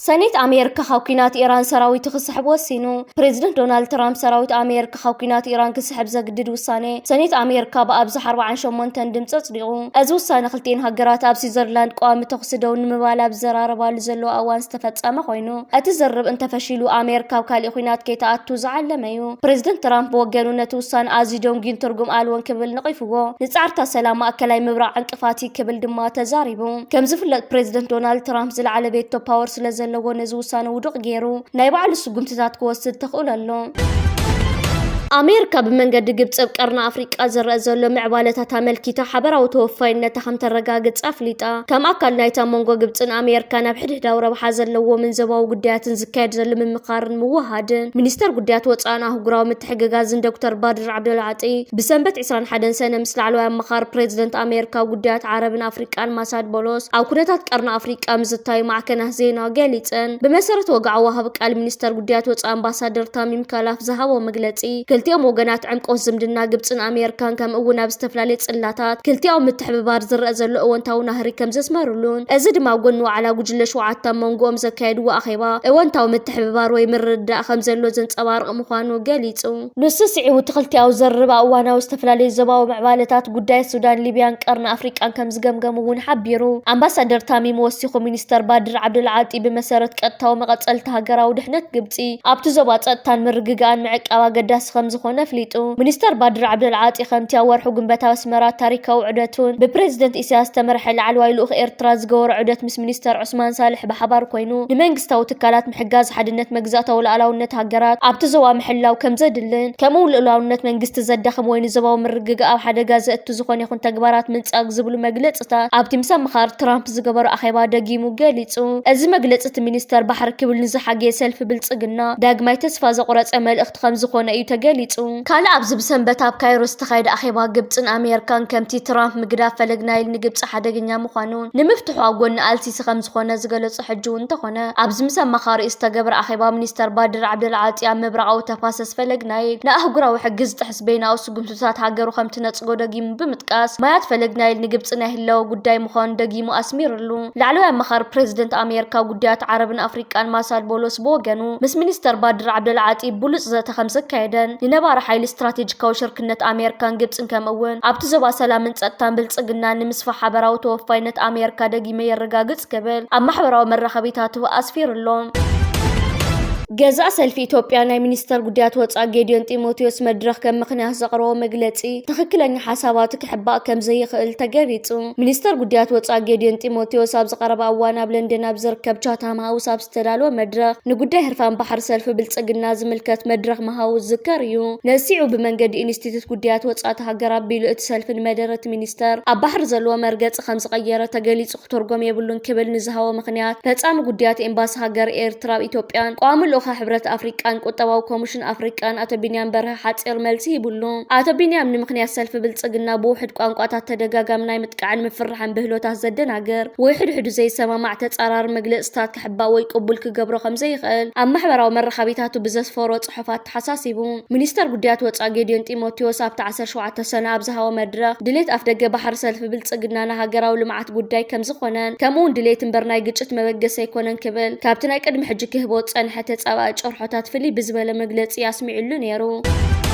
ሰኔት ኣሜሪካ ካብ ኲናት ኢራን ሰራዊቱ ክስሕብ ወሲኑ። ፕሬዚደንት ዶናልድ ትራምፕ ሰራዊት ኣሜሪካ ካብ ኲናት ኢራን ክስሕብ ዘግድድ ውሳኔ ሰኔት ኣሜሪካ ብኣብዝሓ ኣርባዓን ሸሞንተን ድምፂ ኣጽዲቑ። እዚ ውሳኔ ክልቲኤን ሃገራት ኣብ ስዊዘርላንድ ቀዋሚ ተኹሲ ደው ንምባል ኣብ ዝዘራረባሉ ዘለዋ እዋን ዝተፈጸመ ኮይኑ፣ እቲ ዝርርብ እንተፈሺሉ ኣሜሪካ ኣብ ካሊእ ኲናት ከይትኣቱ ዝዓለመ እዩ። ፕሬዚደንት ትራምፕ ብወገኑ ነቲ ውሳኔ ኣዝዩ ደንጉዩን ትርጉም ኣልቦን ክብል ነቒፍዎ። ንጻዕርታት ሰላም ማእከላይ ምብራቕ ዕንቅፋት እዩ ክብል ድማ ተዛሪቡ። ከም ዝፍለጥ ፕሬዚደንት ዶናልድ ትራምፕ ዝለዓለ ቬቶ ፓወር ስለ ዘለዎ ነዚ ውሳነ ውዱቕ ገይሩ ናይ ባዕሉ ስጉምትታት ክወስድ ተኽእሎ ኣሎ። ኣሜሪካ ብመንገዲ ግብፂ ኣብ ቀርኒ ኣፍሪቃ ዝረአ ዘሎ ምዕባለታት ኣመልኪታ ሓበራዊ ተወፋይነታ ከም ተረጋግፅ ኣፍሊጣ። ከም ኣካል ናይታ መንጎ ግብፅን ኣሜሪካን ኣብ ሕድሕዳዊ ረብሓ ዘለዎምን ዞባዊ ጉዳያትን ዝካየድ ዘሎ ምምኻርን ምውሃድን፣ ሚኒስተር ጉዳያት ወፃእን ኣህጉራዊ ምትሕግጋዝን ዶክተር ባድር ዓብደልዓጢ ብሰንበት ዕስራን ሓደን ሰነ ምስ ላዕለዋይ ኣማኻሪ ፕሬዚደንት ኣሜሪካ ጉዳያት ዓረብን ኣፍሪቃን ማሳድ ቦሎስ ኣብ ኩነታት ቀርኒ ኣፍሪቃ ምዝታዩ ማዕከናት ዜና ገሊጸን። ብመሰረት ወግዓዊ ወሃቢ ቃል ሚኒስተር ጉዳያት ወጻኢ ኣምባሳደር ታሚም ካላፍ ዝሃቦ መግለጺ፣ ክልቲኦም ወገናት ዕምቆት ዝምድና ግብጽን ኣሜሪካን ከምኡ እውን ኣብ ዝተፈላለዩ ጽላታት ክልቲኦም ምትሕብባር ዝረአ ዘሎ እወንታዊ ናህሪ ከም ዘስመሩሉን፣ እዚ ድማ ኣብ ጎኒ ዋዕላ ጉጅለ ሸውዓተ ኣብ መንጎኦም ዘካየድዎ ኣኼባ እወንታዊ ምትሕብባር ወይ ምርድዳእ ከም ዘሎ ዘንጸባርቕ ምዃኑ ገሊጹ። ንሱ ስዒቡ እቲ ክልቲኣዊ ዘርብ ኣብ እዋናዊ ዝተፈላለዩ ዞባዊ ምዕባለታት ጉዳይ ሱዳን፣ ሊብያን ቀርኒ ኣፍሪቃን ከም ዝገምገሙ እውን ሓቢሩ። ኣምባሳደር ታሚም ወሲኹ፣ ሚኒስተር ባድር ዓብደልዓጢ ብመሰረት ቀጥታዊ መቐጸልቲ ሃገራዊ ድሕነት ግብጺ ኣብቲ ዞባ ጸጥታን ምርግጋእን ምዕቃብ ኣገዳሲ ከም ዝኾነ ኣፍሊጡ። ሚኒስተር ባድር ዓብደልዓጢ ከምቲ ኣብ ወርሒ ጉንበት ኣብ ኣስመራ ታሪካዊ ዑደቱን ብፕሬዚደንት ኢሳያስ ዝተመርሐ ላዕለዋይ ልኡኽ ኤርትራ ዝገበሮ ዑደት ምስ ሚኒስተር ዑስማን ሳልሕ ብሓባር ኮይኑ ንመንግስታዊ ትካላት ምሕጋዝ ሓድነት መግዛእታዊ ሉዓላውነት ሃገራት ኣብቲ ዞባ ምሕላው ከም ዘድልን፣ ከምኡ እውን ልኡላውነት መንግስቲ ዘዳኽም ወይ ንዞባዊ ምርግጋእ ኣብ ሓደጋ ዘእቱ ዝኾነ ይኹን ተግባራት ምንጻግ ዝብሉ መግለጽታት ኣብቲ ምስ ኣመኻሪ ትራምፕ ዝገበሮ ኣኼባ ደጊሙ ገሊጹ። እዚ መግለጺ እቲ ሚኒስተር ባሕሪ ክብል ንዝሓገየ ሰልፊ ብልጽግና ዳግማይ ተስፋ ዘቑረጸ መልእኽቲ ከም ዝኾነ እዩ ተገሊጹ። ካልእ ኣብዚ ብሰንበት ኣብ ካይሮ ዝተኻየደ ኣኼባ ግብጽን ኣሜሪካን ከምቲ ትራምፕ ምግዳፍ ፈለግ ናይል ንግብጺ ሓደገኛ ምዃኑን ንምፍትሑ ኣብ ጎኒ ኣልሲሲ ከም ዝኾነ ዝገለጹ ሕጂ እውን እንተኾነ፣ ኣብዚ ምስ ኣማኻሪኡ ዝተገብረ ኣኼባ ሚኒስተር ባድር ዓብደልዓጢ ኣብ ምብራቓዊ ተፋሰስ ፈለግ ናይል ንኣህጉራዊ ሕጊ ዝጥሕስ በይናዊ ስጉምትታት ሃገሩ ከም ትነጽጎ ደጊሙ ብምጥቃስ፣ ማያት ፈለግ ናይል ንግብጺ ናይ ህላወ ጉዳይ ምዃኑ ደጊሙ ኣስሚርሉ። ላዕለዋይ ኣማኻሪ ፕሬዚደንት ኣሜሪካ ጉዳያት ዓረብን ኣፍሪቃን ማሳድ ቦሎስ ብወገኑ ምስ ሚኒስተር ባድር ዓብደልዓጢ ብሉጽ ዘተ ከም ዘካየደን ንነባሪ ሓይሊ ስትራቴጂካዊ ሽርክነት ኣሜሪካን ግብጽን ከምኡ እውን ኣብቲ ዞባ ሰላምን ጸጥታን ብልጽግናን ንምስፋሕ ሓበራዊ ተወፋይነት ኣሜሪካ ደጊመ የረጋግጽ ክብል ኣብ ማሕበራዊ መራኸቢታቱ ኣስፊሩሎ። ገዛእ ሰልፊ ኢትዮጵያ ናይ ሚኒስተር ጉዳያት ወጻኢ ጌዲዮን ጢሞቴዎስ መድረኽ ከም ምኽንያት ዘቕረቦ መግለጺ ትኽክለኛ ሓሳባቱ ክሕባእ ከም ዘይኽእል ተገሊጹ። ሚኒስተር ጉዳያት ወጻኢ ጌዲዮን ጢሞቴዎስ ኣብዚ ቀረባ እዋን ኣብ ለንደን ኣብ ዝርከብ ቻታም ሃውስ ኣብ ዝተዳለወ መድረኽ ንጉዳይ ህርፋን ባሕሪ ሰልፊ ብልጽግና ዝምልከት መድረኽ ምሃቡ ዝዝከር እዩ። ነዚ ስዒቡ ብመንገዲ ኢንስቲትዩት ጉዳያት ወጻኢ ሃገር ኣቢሉ እቲ ሰልፊ ንመደረ እቲ ሚኒስተር ኣብ ባሕሪ ዘለዎ መርገጺ ከም ዝቐየረ ተገሊጹ ክትርጎም የብሉን ክብል ንዝሃቦ ምኽንያት ፈጻሚ ጉዳያት ኤምባሲ ሃገር ኤርትራ ኣብ ኢትዮጵያን ቀዋሚ ልኡኸ ሕብረት ኣፍሪቃን ቁጠባዊ ኮሚሽን ኣፍሪቃን ኣቶ ቢንያም በርሀ ሓጺር መልሲ ሂቡሉ። ኣቶ ቢንያም ንምኽንያት ሰልፊ ብልጽግና ብውሑድ ቋንቋታት ተደጋጋሚ ናይ ምጥቃዕን ምፍርራሕን ብህሎታት ዘደናግር ወይ ሕድሕዱ ዘይሰማማዕ ተጻራሪ መግለጽታት ክሕባእ ወይ ቅቡል ክገብሮ ከም ዘይኽእል ኣብ ማሕበራዊ መራኸቢታቱ ብዘስፈሮ ጽሑፋት ተሓሳሲቡ። ሚኒስተር ጉዳያት ወጻኢ ጌዲዮን ጢሞቴዎስ ኣብቲ ዓሰርተ ሸውዓተ ሰነ ኣብ ዝሃቦ መድረኽ ድሌት ኣፍደገ ባሕሪ ሰልፊ ብልጽግና ንሃገራዊ ልምዓት ጉዳይ ከም ዝኾነን ከምኡ እውን ድሌት እምበር ናይ ግጭት መበገሲ ኣይኮነን ክብል ካብቲ ናይ ቅድሚ ሕጂ ክህቦ ዝጸንሐ ተጻባኢ ጭርሖታት ፍልይ ብዝበለ መግለጺ ኣስሚዕሉ ነይሩ።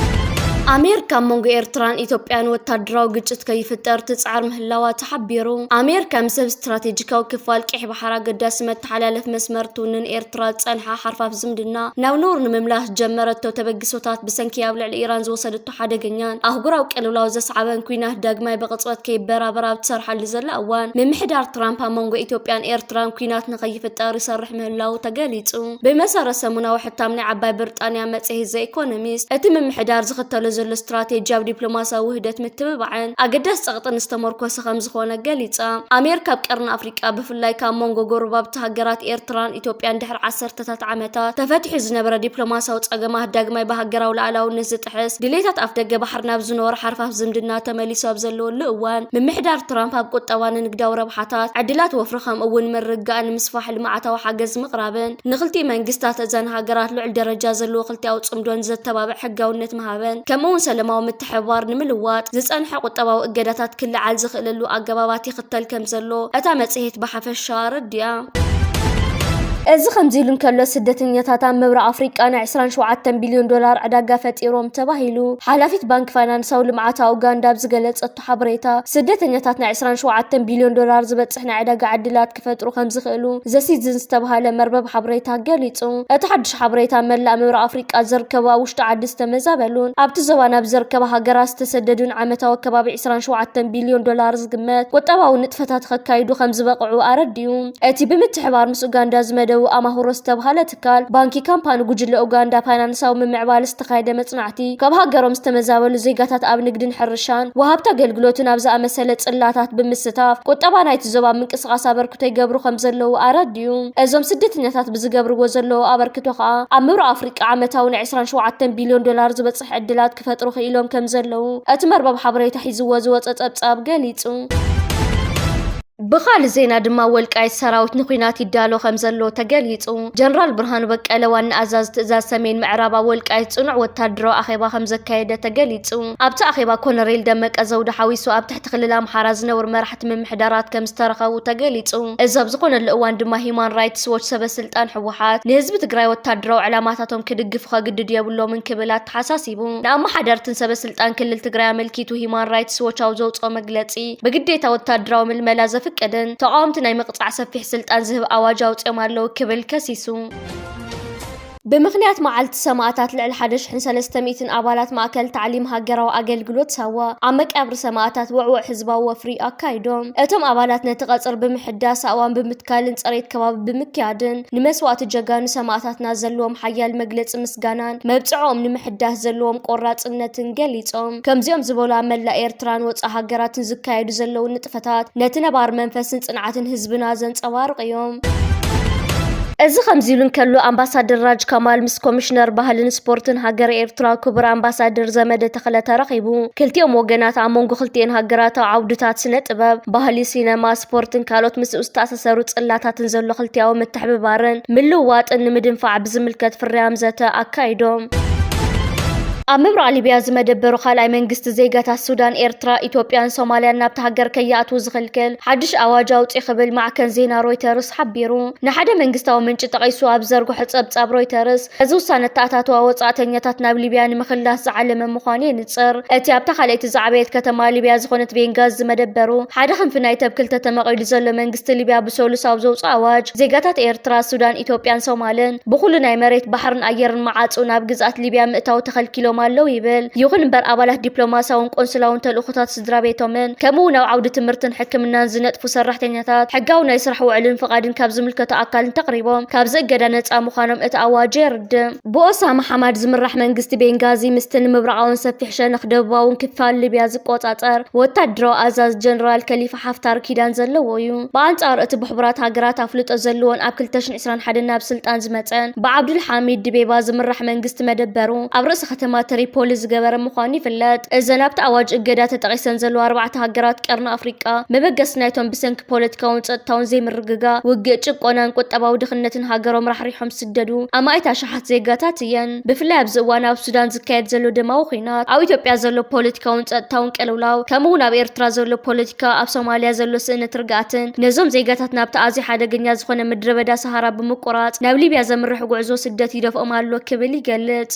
ኣሜሪካ ኣብ መንጎ ኤርትራን ኢትዮጵያን ወታደራዊ ግጭት ከይፍጠር ትጽዓር ምህላዋ ተሓቢሩ። ኣሜሪካ ምስ ኣብ ስትራቴጂካዊ ክፋል ቀይሕ ባሕሪ ኣገዳሲ መተሓላለፊ መስመር ትውንን ኤርትራ ዝጸንሓ ሓርፋፍ ዝምድና ናብ ነውሪ ንምምላስ ዝጀመረቶ ተበግሶታት ብሰንኪ ኣብ ልዕሊ ኢራን ዝወሰደቶ ሓደገኛን ኣህጉራዊ ቅልውላው ዘስዓበን ኲናት ዳግማይ ብቕጽበት ከይበራበር ኣብ ትሰርሓሉ ዘላ እዋን፣ ምምሕዳር ትራምፕ ኣብ መንጎ ኢትዮጵያን ኤርትራን ኲናት ንኸይፍጠር ይሰርሕ ምህላዉ ተገሊጹ። ብመሰረት ሰሙናዊ ሕታም ናይ ዓባይ ብሪጣንያ መጽሔት ዘ ኢኮኖሚስት፣ እቲ ምምሕዳር ዝኽተሎ ዘሎ ስትራቴጂ ኣብ ዲፕሎማስያዊ ውህደት ምትብባዕን ኣገዳሲ ጸቕጥን ዝተመርኮሰ ከም ዝኾነ ገሊጻ። ኣሜሪካ ኣብ ቀርኒ ኣፍሪቃ ብፍላይ ካብ መንጎ ጎረባብቲ ሃገራት ኤርትራን ኢትዮጵያን ድሕሪ ዓሰርተታት ዓመታት ተፈቲሑ ዝነበረ ዲፕሎማስያዊ ጸገማት ዳግማይ ብሃገራዊ ሉዓላውነት ዝጥሕስ ድሌታት ኣፍደገ ባሕሪ ናብ ዝነበሮ ሓርፋፍ ዝምድና ተመሊሱ ኣብ ዘለወሉ እዋን፣ ምምሕዳር ትራምፕ ኣብ ቁጠባ ንንግዳዊ ረብሓታት ዕድላት ወፍሪ ከምኡ እውን ምርግጋእ ንምስፋሕ ልምዓታዊ ሓገዝ ምቕራብን ንክልቲኡ መንግስታት እዘን ሃገራት ልዑል ደረጃ ዘለዎ ክልቲኣዊ ጽምዶ ንዘተባብዕ ሕጋውነት ምሃበን ከምኡ እውን ሰላማዊ ምትሕብባር ንምልዋጥ ዝጸንሐ ቁጠባዊ እገዳታት ክለዓል ዝኽእለሉ ኣገባባት ይኽተል ከም ዘሎ እታ መጽሔት ብሓፈሻ ኣረዲኣ። እዚ ከምዚ ኢሉ እንከሎ፣ ስደተኛታት ኣብ ምብራቕ ኣፍሪቃ ናይ ዕስራን ሸውዓተን ቢልዮን ዶላር ዕዳጋ ፈጢሮም ተባሂሉ። ሓላፊት ባንክ ፋይናንሳዊ ልምዓት ኡጋንዳ ኣብ ዝገለጸቶ ሓበሬታ፣ ስደተኛታት ናይ ዕስራን ሸውዓተን ቢልዮን ዶላር ዝበጽሕ ናይ ዕዳጋ ዕድላት ክፈጥሩ ከም ዝኽእሉ ዘሲዝን ዝተባሃለ መርበብ ሓበሬታ ገሊጹ። እቲ ሓድሽ ሓበሬታ፣ መላእ ምብራቕ ኣፍሪቃ ዝርከቡ ኣብ ውሽጢ ዓዲ ዝተመዛበሉን ኣብቲ ዞባ ናብ ዝርከባ ሃገራት ዝተሰደዱን ዓመታዊ ከባቢ ዕስራን ሸውዓተን ቢልዮን ዶላር ዝግመት ቁጠባዊ ንጥፈታት ከካይዱ ከም ዝበቕዑ ኣረዲኡ። እቲ ብምትሕባር ምስ ኡጋንዳ ዝመደቡ ኣማሁሮ ዝተባሃለ ትካል፣ ባንኪ ካምፓኒ ጉጅለ ኡጋንዳ ፋይናንሳዊ ምምዕባል ዝተኻየደ መጽናዕቲ፣ ካብ ሃገሮም ዝተመዛበሉ ዜጋታት ኣብ ንግድን ሕርሻን፣ ወሃብቲ ኣገልግሎትን ኣብ ዝኣመሰለ ጽላታት ብምስታፍ፣ ቁጠባ ናይቲ ዞባ ምንቅስቓስ ኣበርክቶ ይገብሩ ከም ዘለዉ ኣረዲኡ። እዞም ስደተኛታት ብዝገብርዎ ዘለዉ ኣበርክቶ ከኣ፣ ኣብ ምብራቕ ኣፍሪቃ ዓመታዊ ናይ ዕስራን ሸውዓተን ቢልዮን ዶላር ዝበጽሕ ዕድላት ክፈጥሩ ክኢሎም ከም ዘለዉ እቲ መርበብ ሓበሬታ ሒዝዎ ዝወጸ ጸብጻብ ገሊጹ። ብኻልእ ዜና ድማ፣ ወልቃይት ሰራዊት ንኲናት ይዳሎ ከም ዘሎ ተገሊጹ። ጀነራል ብርሃኑ በቀለ፣ ዋና ኣዛዚ ትእዛዝ ሰሜን ምዕራብ፣ ኣብ ወልቃይት ጽኑዕ ወታደራዊ ኣኼባ ከም ዘካየደ ተገሊጹ። ኣብቲ ኣኼባ፣ ኮነሬል ደመቀ ዘውዱ ሓዊሱ፣ ኣብ ትሕቲ ክልል ኣምሓራ ዝነብሩ መራሕቲ ምምሕዳራት ከም ዝተረኸቡ ተገሊጹ። እዚ ኣብ ዝኾነሉ እዋን ድማ፣ ሂዩማን ራይትስ ዎች ሰበ ስልጣን ህወሓት ንህዝቢ ትግራይ ወታደራዊ ዕላማታቶም ክድግፉ ከግድድ የብሎምን ክብል ኣተሓሳሲቡ። ንኣመሓደርትን ሰበ ስልጣን ክልል ትግራይ ኣመልኪቱ፣ ሂዩማን ራይትስ ዎች ኣብ ዘውፅኦ መግለፂ፣ ብግዴታ ወታደራዊ ምልመላ ዘፍቅድን ተቓወምቲ ናይ ምቕፃዕ ሰፊሕ ስልጣን ዝህብ ኣዋጅ ኣውፂኦም ኣለዉ ክብል ከሲሱ። ብምኽንያት መዓልቲ ሰማእታት፣ ልዕሊ ሓደ ሽሕን ሰለስተ ሚእትን ኣባላት ማእከል ታዕሊም ሃገራዊ ኣገልግሎት ሳዋ ኣብ መቃብር ሰማእታት ውዕዉዕ ህዝባዊ ወፍሪ ኣካይዶም። እቶም ኣባላት ነቲ ቀጽሪ ብምሕዳስ፣ ኣእዋም ብምትካልን ጽሬት ከባቢ ብምክያድን፣ ንመስዋእቲ ጀጋኑ ሰማእታትና ዘለዎም ሓያል መግለጺ ምስጋናን መብጽዖኦም ንምሕዳስ ዘለዎም ቆራጽነትን ገሊጾም። ከምዚኦም ዝበሉ ኣብ መላእ ኤርትራን ወጻኢ ሃገራትን ዝካየዱ ዘለዉ ንጥፈታት፣ ነቲ ነባሪ መንፈስን ጽንዓትን ህዝብና ዘንጸባርቑ እዮም። እዚ ከምዚ ኢሉ እንከሎ፣ ኣምባሳደር ራጅ ካማል ምስ ኮሚሽነር ባህልን ስፖርትን ሃገረ ኤርትራ፣ ክቡር ኣምባሳደር ዘመደ ተኽለ፣ ተራኺቡ። ክልቲኦም ወገናት ኣብ መንጎ ክልቲኤን ሃገራት ኣብ ዓውድታት ስነ ጥበብ፣ ባህሊ፣ ሲነማ፣ ስፖርትን ካልኦት ምስኡ ዝተኣሳሰሩ ጽላታትን ዘሎ ክልቲኣዊ ምትሕብባርን ምልውዋጥን ንምድንፋዕ ብዝምልከት ፍርያም ዘተ ኣካይዶም። ኣብ ምብራቕ ሊብያ ዝመደበሩ ካልኣይ መንግስቲ፣ ዜጋታት ሱዳን፣ ኤርትራ፣ ኢትዮጵያን ሶማልያን ናብታ ሃገር ከይኣትዉ ዝኽልክል ሓድሽ ኣዋጅ ኣውጺኡ ክብል ማዕከን ዜና ሮይተርስ ሓቢሩ። ንሓደ መንግስታዊ ምንጪ ጠቒሱ ኣብ ዘርግሖ ጸብጻብ፣ ሮይተርስ እዚ ውሳነ፣ ኣተኣታትዋ ወጻእተኛታት ናብ ሊብያ ንምኽላስ ዝዓለመ ምዃኑ የንጽር። እቲ ኣብታ ካልኣይቲ ዝዓበየት ከተማ ሊብያ ዝኾነት ቤንጋዚ ዝመደበሩ ሓደ ክንፊ ናይቲ ኣብ ክልተ ተመቒሉ ዘሎ መንግስቲ ሊብያ፣ ብሰሉስ ኣብ ዘውጽኦ ኣዋጅ፣ ዜጋታት ኤርትራ፣ ሱዳን፣ ኢትዮጵያን ሶማልን ብኹሉ ናይ መሬት፣ ባሕርን ኣየርን መዓጹ ናብ ግዝኣት ሊብያ ምእታው ተኸልኪሎም ኣለዉ ይብል። ይኹን እምበር፣ ኣባላት ዲፕሎማስያውን ቆንስላውን ተልእኾታት ስድራ ቤቶምን፣ ከምኡ እውን ኣብ ዓውዲ ትምህርትን ሕክምናን ዝነጥፉ ሰራሕተኛታት፣ ሕጋዊ ናይ ስራሕ ውዕልን ፍቓድን ካብ ዝምልከቶ ኣካል እንተቕሪቦም፣ ካብዚ እገዳ ነጻ ምዃኖም እቲ ኣዋጅ የርድእ። ብኦሳማ ሓማድ ዝምራሕ መንግስቲ ቤንጋዚ፣ ምስቲ ንምብራቓውን ሰፊሕ ሸነኽ ደቡባውን ክፋል ሊብያ ዝቆጻጸር ወታደራዊ ኣዛዚ ጀነራል ከሊፋ ሓፍታር ኪዳን ዘለዎ እዩ። ብኣንጻሩ፣ እቲ ብሕቡራት ሃገራት ኣፍልጦ ዘለዎን ኣብ ክልተ ሽሕን ዕስራን ሓደን ናብ ስልጣን ዝመጸን ብዓብዱል ሓሚድ ድቤባ ዝምራሕ መንግስቲ መደበሩ ኣብ ርእሲ ከተማ ትሪፖሊ ዝገበረ ምዃኑ ይፍለጥ። እዘን ኣብቲ ኣዋጅ እገዳ ተጠቒሰን ዘለዋ ኣርባዕተ ሃገራት ቀርኒ ኣፍሪቃ፣ መበገሲ ናይቶም ብሰንኪ ፖለቲካውን ጸጥታውን ዘይምርግጋእ፣ ውግእ፣ ጭቆናን ቁጠባዊ ድኽነትን ሃገሮም ራሕሪሖም ዝስደዱ ኣማኢት ኣሽሓት ዜጋታት እየን። ብፍላይ ኣብዚ እዋን ኣብ ሱዳን ዝካየድ ዘሎ ደማዊ ኲናት፣ ኣብ ኢትዮጵያ ዘሎ ፖለቲካውን ጸጥታውን ቅልውላው፣ ከምኡ እውን ኣብ ኤርትራ ዘሎ ፖለቲካ፣ ኣብ ሶማልያ ዘሎ ስእነት ርግኣትን ነዞም ዜጋታት ናብቲ ኣዝዩ ሓደገኛ ዝኾነ ምድረ በዳ ሰሃራ ብምቁራጽ ናብ ሊብያ ዘምርሕ ጉዕዞ ስደት ይደፍኦም ኣሎ ክብል ይገልጽ።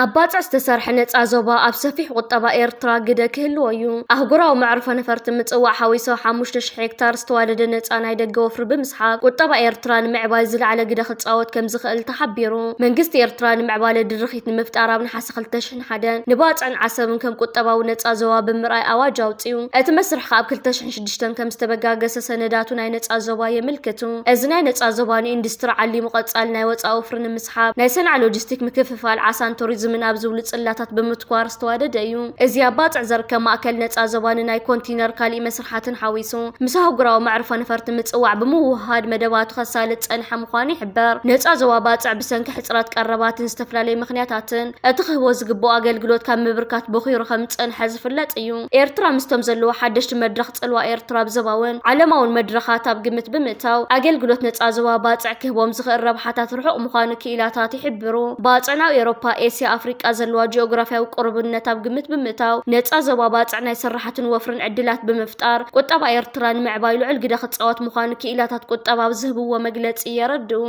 ኣብ ባጽዕ ዝተሰርሐ ነጻ ዞባ ኣብ ሰፊሕ ቁጠባ ኤርትራ ግደ ክህልዎ እዩ። ኣህጉራዊ መዕርፎ ነፈርቲ ምጽዋዕ ሓዊሱ ሓሙሽተ ሽሕ ሄክታር ዝተዋደደ ነጻ ናይ ደገ ወፍሪ ብምስሓብ፣ ቁጠባ ኤርትራ ንምዕባይ ዝለዓለ ግደ ክጻወት ከም ዝኽእል ተሓቢሩ። መንግስቲ ኤርትራ ንምዕባለ ድርኺት ንምፍጣር፣ ኣብ ነሓሰ ክልተ ሽሕን ሓደን ንባጽዕን ዓሰብን ከም ቁጠባዊ ነጻ ዞባ ብምርኣይ ኣዋጅ ኣውጺኡ። እቲ መስርሕ ከኣ ኣብ ክልተ ሽሕን ሽዱሽተን ከም ዝተበጋገሰ ሰነዳቱ ናይ ነጻ ዞባ የመልክቱ። እዚ ናይ ነጻ ዞባ ንኢንዱስትሪ ዓሊሙ ቀጻሊ ናይ ወጻኢ ወፍሪ ንምስሓብ፣ ናይ ሰንዓ ሎጂስቲክ ምክፍፋል፣ ዓሳን ቱሪዝምን ኣብ ዝብሉ ጽላታት ብምትኳር ዝተዋደደ እዩ። እዚ ኣብ ባጽዕ ዝርከብ ማእከል ነጻ ዞባ ንናይ ኮንቲነር ካሊእ መስርሓትን ሓዊሱ፣ ምስ ኣህጉራዊ መዕርፎ ነፈርቲ ምጽዋዕ ብምውህሃድ መደባቱ ከሳልጥ ጸንሐ ምዃኑ ይሕበር። ነጻ ዞባ ባጽዕ ብሰንኪ ሕጽረት ቀረባትን ዝተፈላለዩ ምኽንያታትን እቲ ክህቦ ዝግብኦ ኣገልግሎት ካብ ምብርካት ቦኺሩ ከም ዝጸንሐ ዝፍለጥ እዩ። ኤርትራ ምስቶም ዘለዋ ሓደሽቲ መድረኽ ጽልዋ ኤርትራ ኣብ ዞባውን ዓለማውን መድረኻት ኣብ ግምት ብምእታው፣ ኣገልግሎት ነጻ ዞባ ባጽዕ ክህቦም ዝኽእል ረብሓታት ርሑቕ ምዃኑ ክኢላታት ይሕብሩ። ባጽዕ ናብ ኤውሮፓ፣ ኤስያ፣ ኣፍሪቃ ዘለዋ ጂኦግራፍያዊ ቅሩብነት ኣብ ግምት ብምእታው፣ ነጻ ዞባ ባጽዕ ናይ ስራሓትን ወፍርን ዕድላት ብምፍጣር፣ ቁጠባ ኤርትራ ንምዕባይ ልዑል ግደ ክጻወት ምዃኑ ክኢላታት ቁጠባ ኣብ ዝህብዎ መግለጺ የረድኡ።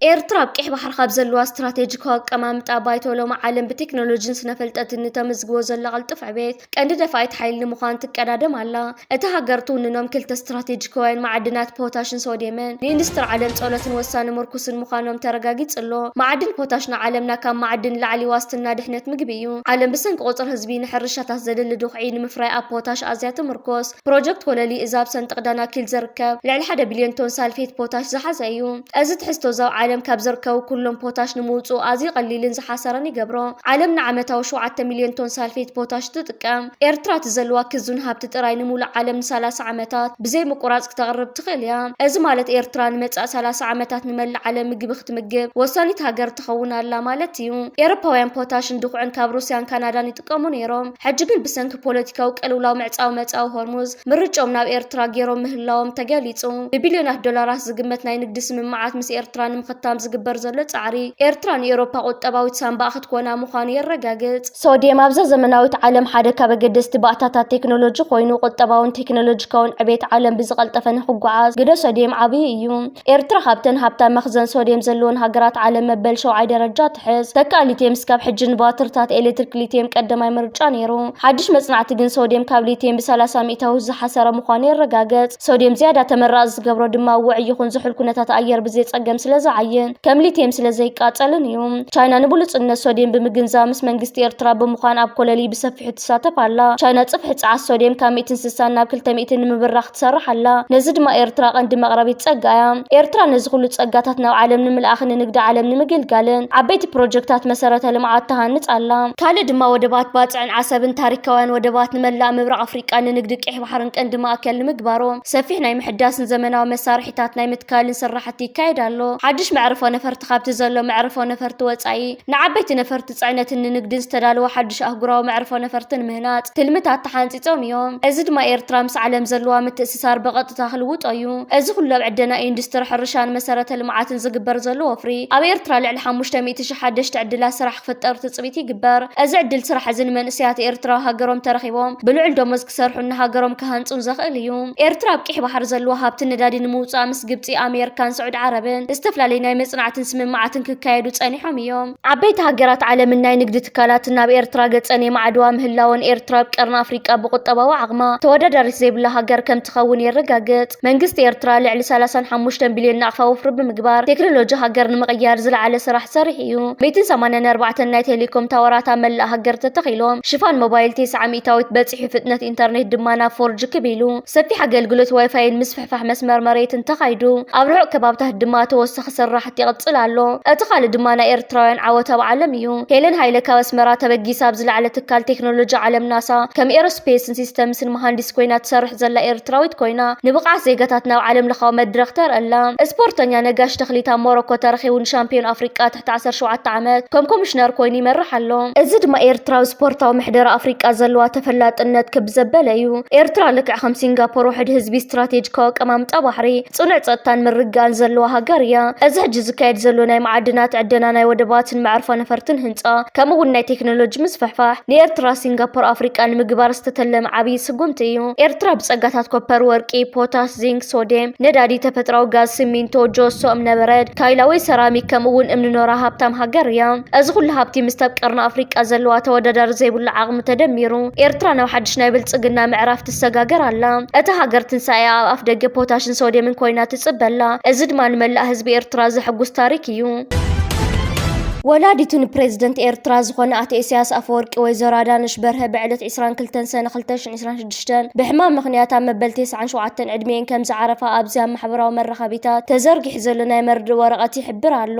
ኤርትራ ኣብ ቀይሕ ባሕሪ ካብ ዘለዋ ስትራቴጂካዊ ኣቀማምጣ ባይቶ፣ ሎሚ ዓለም ብቴክኖሎጂን ስነ-ፍልጠትን ንተመዝግቦ ዘላ ቅልጡፍ ዕቤት ቀንዲ ደፋኢት ሓይሊ ንምዃን ትቀዳደም ኣላ። እታ ሃገር ትውንኖም ክልተ ስትራቴጂካውያን ማዕድናት ፖታሽን ሶድየምን ንኢንዱስትሪ ዓለም ጸሎትን ወሳኒ ምርኩስን ምዃኖም ተረጋጊጹ ኣሎ። ማዕድን ፖታሽ ንዓለምና ካብ ማዕድን ንላዕሊ ዋስትና ድሕነት ምግቢ እዩ። ዓለም ብሰንኪ ቁጽሪ ህዝቢ ንሕርሻታት ዘድሊ ድኹዒ ንምፍራይ ኣብ ፖታሽ ኣዝያ ትምርኮስ። ፕሮጀክት ኮለሊ፣ እዛ ኣብ ሰንጠቕ ዳናኪል ዝርከብ ልዕሊ ሓደ ቢልዮን ቶን ሳልፌት ፖታሽ ዝሓዘ እዩ። እዚ ትሕዝቶ፣ እዛ ኣብ ዓለም ካብ ዝርከቡ ኩሎም ፖታሽ ንምውጽኡ ኣዝዩ ቀሊልን ዝሓሰረን ይገብሮ። ዓለም ንዓመታዊ ሸውዓተ ሚልዮን ቶን ሳልፌት ፖታሽ ትጥቀም። ኤርትራ እቲ ዘለዋ ክዙን ሃብቲ ጥራይ ንሙሉእ ዓለም ንሰላሳ ዓመታት ብዘይ ምቁራጽ ክተቕርብ ትኽእል እያ። እዚ ማለት ኤርትራ ንመጻኢ ሰላሳ ዓመታት ንመላእ ዓለም ምግቢ ክትምግብ ወሳኒት ሃገር ትኸውን ኣላ ማለት እዩ። ኤሮፓውያን ፖታሽን ድኹዕን ካብ ሩስያን ካናዳን ይጥቀሙ ነይሮም። ሕጂ ግን ብሰንኪ ፖለቲካዊ ቅልውላው ምዕጻው መጻዊ ሆርሙዝ ምርጫኦም ናብ ኤርትራ ገይሮም ምህላዎም ተገሊጹ። ብቢልዮናት ዶላራት ዝግመት ናይ ንግዲ ስምምዓት ምስ ኤርትራ ንምኽታም ዝግበር ዘሎ ጻዕሪ፣ ኤርትራ ንኤውሮፓ ቁጠባዊት ሳንባኣ ክትኮና ምዃኑ የረጋግጽ። ሶድየም ኣብዛ ዘመናዊት ዓለም ሓደ ካብ ኣገደስቲ ባእታታት ቴክኖሎጂ ኮይኑ፣ ቁጠባውን ቴክኖሎጂካውን ዕቤት ዓለም ብዝቐልጠፈ ንክጓዓዝ ግደ ሶድየም ዓብዪ እዩ። ኤርትራ ካብተን ሃብታም መኽዘን ሶድየም ዘለወን ሃገራት ዓለም መበል ሸውዓይ ደረጃ ትሕዝ። ተካእ ሊትየም እስካብ ሕጂ ንባትሪታት ኤሌክትሪክ ሊትየም ቀዳማይ ምርጫ ነይሩ። ሓድሽ መጽናዕቲ ግን ሶድየም ካብ ሊትየም ብሰላሳ ሚእታዊ ዝሓሰረ ምዃኑ የረጋግጽ። ሶድየም ዝያዳ ተመራጺ ዝገብሮ ድማ ውዑይ ይኹን ዝሑል ኩነታት ኣየር ብዘይ ጸገም ስለ ዝዓይን፣ ከም ሊትየም ስለ ዘይቃጸልን እዩ። ቻይና ንብሉጽነት ሶድየም ብምግንዛብ ምስ መንግስቲ ኤርትራ ብምዃን ኣብ ኮለሊ ብሰፊሑ ትሳተፍ ኣላ። ቻይና ጽፍሒ ጸዓት ሶድየም ካብ ሚእትን ስሳን ናብ ክልተ ሚእትን ንምብራኽ ትሰርሕ ኣላ። ነዚ ድማ ኤርትራ ቀንዲ መቕረቢት ጸጋ እያ። ኤርትራ ነዚ ኩሉ ጸጋታት ናብ ዓለም ንምልኣኽን ንንግዲ ዓለም ንምግልጋልን ዓበይቲ ፕሮጀክታት መሰረተ ልምዓት ትሃንጽ ኣላ። ካልእ ድማ ወደባት ባጽዕን ዓሰብን፣ ታሪካውያን ወደባት፣ ንመላእ ምብራቕ ኣፍሪቃ ንንግዲ ቀይሕ ባሕርን ቀንዲ ማእከል ንምግባሮም ሰፊሕ ናይ ምሕዳስን ዘመናዊ መሳርሒታት ናይ ምትካልን ስራሕቲ ይካየድ ኣሎ። ሓድሽ መዕርፎ ነፈርቲ፣ ካብቲ ዘሎ መዕርፎ ነፈርቲ ወጻኢ ንዓበይቲ ነፈርቲ ጽዕነትን ንንግድን ዝተዳለወ ሓድሽ ኣህጉራዊ መዕርፎ ነፈርቲ ንምህናጽ ትልምታት ተሓንጺጾም እዮም። እዚ ድማ ኤርትራ ምስ ዓለም ዘለዋ ምትእስሳር ብቐጥታ ክልውጦ እዩ። እዚ ኩሉ ኣብ ዕደና ኢንዱስትሪ፣ ሕርሻን መሰረተ ልምዓትን ዝግበር ዘሎ ወፍሪ፣ ኣብ ኤርትራ ልዕሊ ሓሙሽተ ሚእቲ ሺሕ ሓደሽቲ ዕድላት ስራሕ ክፍጠር ትጽቢት ይግበር። እዚ ዕድል ስራሕ እዚ ንመንእሰያት ኤርትራዊ ሃገሮም ተረኺቦም ብልዑል ደሞዝ ክሰርሑን ንሃገሮም ክሃንጹን ዘኽእል እዩ። ኤርትራ ኣብ ቀይሕ ባሕሪ ዘለዋ ሃብቲ ነዳዲ ንምውጻእ ምስ ግብጺ፣ ኣሜሪካን ስዑዲ ዓረብን ዝተፈላለዩ ናይ መጽናዕትን ስምምዓትን ክካየዱ ጸኒሖም እዮም። ዓበይቲ ሃገራት ዓለምን ናይ ንግዲ ትካላትን ናብ ኤርትራ ገጸን የማዕድዋ ምህላወን፣ ኤርትራ ኣብ ቀርኒ ኣፍሪቃ ብቁጠባዊ ዓቕማ ተወዳዳሪት ዘይብላ ሃገር ከም ትኸውን የረጋግጽ። መንግስቲ ኤርትራ ልዕሊ ሰላሳን ሓሙሽተን ቢልዮን ናቕፋ ወፍሪ ብምግባር፣ ቴክኖሎጂ ሃገር ንምቕያር ዝለዓለ ስራሕ ሰሪሑ እዩ። ሚእትን ሰማንያን ኣርባዕተን ናይ ቴሌኮም ታወራት ኣብ መላእ ሃገር ተተኺሎም፣ ሽፋን ሞባይል ተስዓ ሚእታዊት በጺሑ፣ ፍጥነት ኢንተርኔት ድማ ናብ ፎርጂ ክብ ኢሉ፣ ሰፊሕ ኣገልግሎት ዋይፋይን ምስፍሕፋሕ መስመር መሬትን ተኻይዱ። ኣብ ርሑቕ ከባብታት ድማ ተወሳኺ ስራሕቲ ይቕጽል ኣሎ። እቲ ካልእ ድማ ናይ ኤርትራውያን ዓወት ኣብ ዓለም እዩ። ሄለን ሃይለ ካብ ኣስመራ ተበጊሳ ኣብ ዝለዓለ ትካል ቴክኖሎጂ ዓለም ናሳ ከም ኤሮስፔስን ሲስተምስን መሃንዲስ ኮይና ትሰርሕ ዘላ ኤርትራዊት ኮይና፣ ንብቕዓት ዜጋታት ናብ ዓለም ለኻዊ መድረኽ ተርኣላ። ስፖርተኛ ነጋሽ ተኽሊት ኣብ ሞሮኮ ተረኺቡ ንሻምፒዮን ኣፍሪቃ ትሕቲ ዓሰርተ ሸውዓተ ዓመት ከም ኮሚሽነር ኮይኑ ይመርሕ ኣሎ። እዚ ድማ ኤርትራ ኣብ ስፖርታዊ ምሕደራ ኣፍሪቃ ዘለዋ ተፈላጥነት ክብ ዘበለ እዩ። ኤርትራ ልክዕ ከም ሲንጋፖር ውሕድ ህዝቢ፣ ስትራቴጂካዊ ኣቀማምጣ ባሕሪ፣ ጽኑዕ ጸጥታን ምርግጋእን ዘለዋ ሃገር እያ። እዚ ሕጂ ዝካየድ ዘሎ ናይ መዓድናት ዕደና፣ ናይ ወደባትን መዕርፎ ነፈርትን ህንጻ፣ ከምኡ እውን ናይ ቴክኖሎጂ ምስፍሕፋሕ ንኤርትራ ሲንጋፖር ኣፍሪቃ ንምግባር ዝተተለመ ዓብዪ ስጉምቲ እዩ። ኤርትራ ብጸጋታት ኮፐር፣ ወርቂ፣ ፖታሽ፣ ዚንክ፣ ሶድየም፣ ነዳዲ፣ ተፈጥሮኣዊ ጋዝ፣ ሲሚንቶ፣ ጆሶ፣ እምነበረድ፣ ካይላ ወይ ሰራሚክ፣ ከምኡ እውን እምኒ ኖራ ሃብታም ሃገር እያ። እዚ ኩሉ ሃብቲ ምስቲ ኣብ ቀርኒ ኣፍሪቃ ዘለዋ ተወዳዳሪ ዘይብሉ ዓቕሚ ተደሚሩ፣ ኤርትራ ናብ ሓድሽ ናይ ብልጽግና ምዕራፍ ትሰጋገር ኣላ። እታ ሃገር ትንሳኤኣ ኣብ ኣፍደገ ፖታሽን ሶድየምን ኮይና ትጽበ ኣላ። እዚ ድማ ንመላእ ህዝቢ ኤርትራ ዘሐጉስ ታሪክ እዩ። ወላዲቱ ንፕሬዝደንት ኤርትራ ዝኾነ ኣቶ ኢሳያስ ኣፈወርቂ ወይዘሮ ኣዳነሽ በርሀ ብዕለት ዕስራን ክልተን ሰነ ክልተ ሽሕን ዕስራን ሽዱሽተን ብሕማም ምኽንያት ኣብ መበል ተስዓን ሸውዓተን ዕድሜኤን ከም ዝዓረፋ ኣብዚ ኣብ ማሕበራዊ መራኸቢታት ተዘርጊሑ ዘሎ ናይ መርድእ ወረቐት ይሕብር ኣሎ።